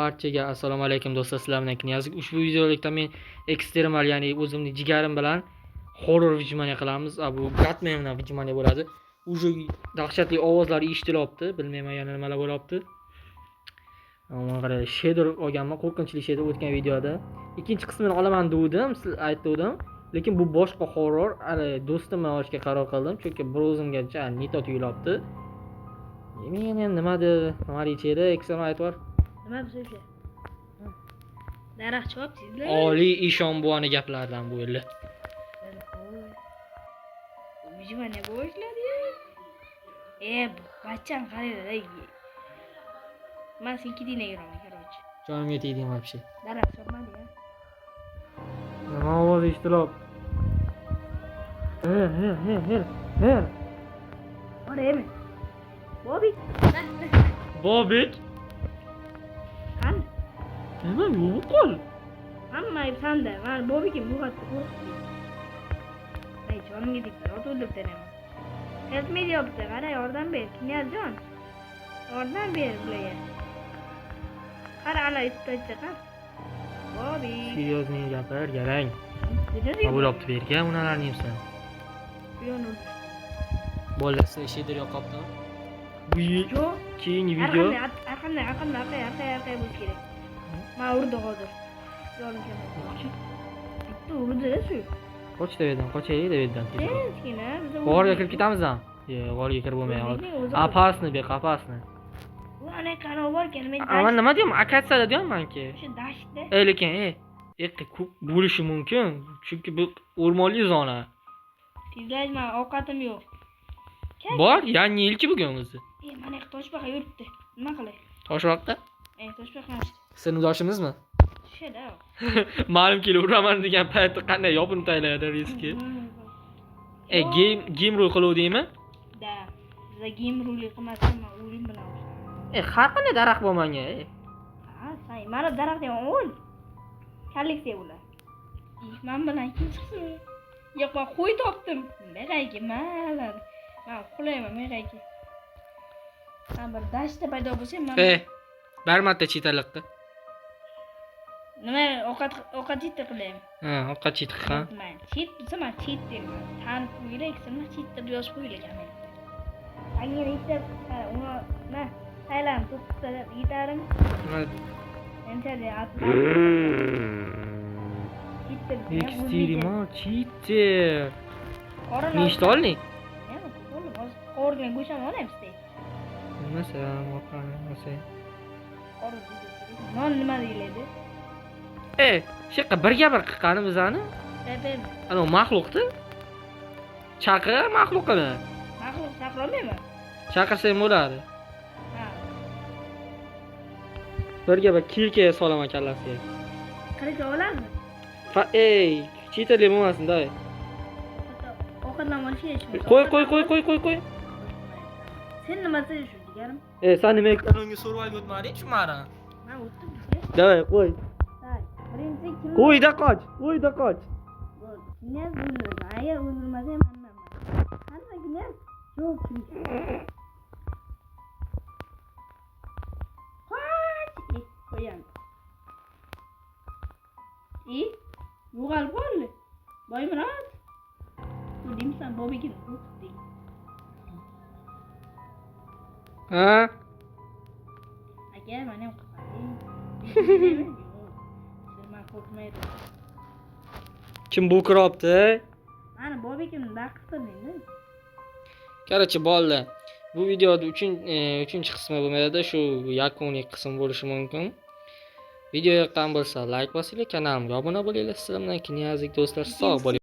Barchaga assalomu alaykum do'stlar, sizlar bilan Knyazlik. Ushbu videolikda men ekstremal, ya'ni o'zimni jigarim bilan horror выживание qilamiz. A bu Gatman bilan выживание bo'ladi. Уже dahshatli ovozlar eshitilyapti. Bilmayman yana nimalar bo'lyapti. Mana qarang, shader olganman, qo'rqinchli shader o'tgan videoda. Ikkinchi qismini olaman degdim, siz aytgandim. Lekin bu boshqa horror, hali do'stim bilan olishga qaror qildim, chunki bir o'zimga не то tuyulyapti. Men ham nima dedi, nima deydi, ekstremal aytib. Nima biz o'sha? Daraxt chopdingizlar. Oliy ishon buvani gaplaridan bu yerda. Выживание boshladi. E, bacham qaranglar. Man sen ketinglar yuraman, короче. Jonimga tegding вообще. Daraxt chopmadi ya. Nima ovoz eshitilyapti? He, he, he, he, he. Boraymi? Bobik. Bobek? Qani? Nima yo'q qol? Hamma ayb sanda. Man Bobikim bu xatda qo'rqdi. Ey, jonimga tegdi. Ot o'ldirib tanaman. Help me deyapti. Qara, yordam ber, Knyazjon. Yordam ber bularga. Qara, ana aytdi, qara. Bobik. Серьезный gapir, garang. Nima bo'lyapti bu yerga? Unalarni yemsan. Bolalar, sizlar shader yoqyaptimi? Bu Yo'q. keyingi video. Arqamdan, arqamdan, arqamdan, arqay, arqay bo'lish kerak. Man urdi hozir. Yonim kelmadi. Bitta urdi shu. Qoch bu yerdan, qochaylik bu yerdan. Tinchgina, biz G'orga kirib ketamizmi? Yo'q, g'orga kirib bo'lmaydi. Опасный bu yoq, опасный. U ana kanal bor ekan, men A, man nima deyapman? Akatsiyada deyapmanki. O'sha dashtda. Ey, lekin ey, ko'p bo'lishi mumkin, chunki bu o'rmonli zona. Tezlash, man ovqatim yo'q. Bor, yangi yilki bugun o'zi. Ey, mana yoqda toshbaqa yuribdi. Nima qilay? Toshboqda? Ey, toshbaqa. Sinfdoshimizmi? Tushadi. Ma'lum kelib uraman degan paytda qanday yopinib taylaydi riski. Ey, game rule qiluvdingmi? Да. Biza game rule qilmasam, man o'lim bilan urishadi. Ey, har qanday daraxt bor manga, ey. Ha, san mana daraxt ham o'l. Kolleksiya bular. Man bilan kim chiqsin? Yo'q, man qo'y topdim. Meg'ayki, maladi. Man uxlayman, meg'ayki. Man bir dashtda paydo bo'lsam, man Ey, bir marta chetalliqqa. Nima ovqat cheat qilaymi? Ha, ovqat cheat ha. Man cheat desa, man cheat deyman. Tanib qo'yinglar, nima cheat deb yozib qo'yinglar kommentda. Anga yetar, uni ma saylam to'qqizta yetarim. Nima? Enchalik atma. Cheat deb. Extreme cheater. Qora. Nechta olding? Hozir qovurilgan go'sht ham olamiz. Nimasi, nimasi? Non nima deyiladi? Ey, shu yoqqa birga bir qilqani bizani. Pepe. Ana maxluqni. Chaqir maxluqini. Maxluq chaqirolmayman. Chaqirsang bo'ladi. Ha. Birga bir kilka solaman kallasiga. Qilich oladimi? Fa ey, cheaterlik bo'lmasin, day. Ovqatlanib olish kerak. Qo'y, qo'y, qo'y, qo'y, qo'y, qo'y. Sen nimasi shu jigarim? Ey, sen nima unga so'rab o'tmading, tushunmadim. Man o'tdim. Давай, qo'y. Так, birinchi kim? Qo'yda qoch, qo'yda qoch. Bo'ldi. Knyaz o'ldiradi. Agar o'ldirmasa ham manman. Qani knyaz? Yo'q, kim? Qoch! E, qo'yamiz. E, yo'qolib qoldi. Boymurod. Deymisan, Bobigin qo'rqitding. Ha? Aka, meni ham qutqaring. Yo'q. Man qo'rqmayman. Kim bu kiropti? Mani Bobigimni baqirtirding-da. Короче, bolalar, bu videoda uchinchi qismi bo'lmaydi, shu yakuniy qism bo'lishi mumkin. Video yoqqan bo'lsa, like bosinglar, kanalimga obuna bo'linglar. Sizlar bilan Knyazlik do'stlar, sog' bo'ling.